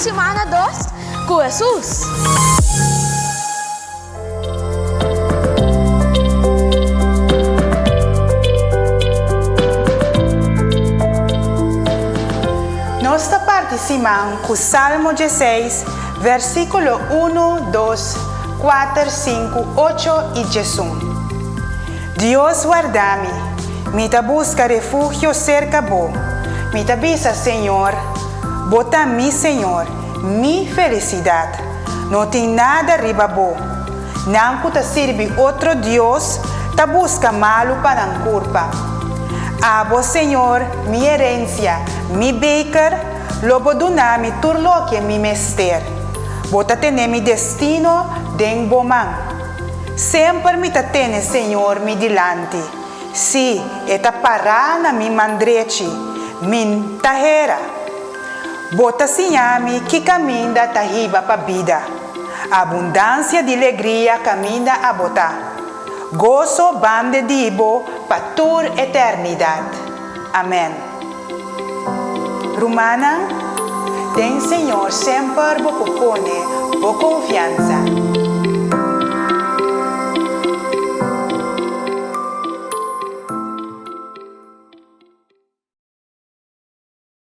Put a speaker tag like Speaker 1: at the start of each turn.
Speaker 1: siman na dos ku Hesus.
Speaker 2: Nos ta parti siman ku Salmo dieseis, versíkulo unu, dos, kuater, sinku, ocho i diesun. Dios warda mi, mi ta buska refugio serka bo. Mi ta bisa Señor, Bo ta mi Señor, mi felisidat. No tin nada riba bo. Nan ku ta sirbi otro dios ta buska malu pa nan kurpa. Abo, Señor, mi herensia, mi beker, lo bo duna mi tur loke mi mester. Bo ta tene mi destino den bo man. Semper mi ta tene Señor mi dilanti, sí, e ta pará na mi man drechi, mi n ta hera. Bo ta siña mi ki kaminda ta hiba pa bida. Abundansia di legria kaminda abo ta. Goso bande di bo pa tur eternidat. Amèn. Rumannan, den Señor semper bo por pone bo konfiansa.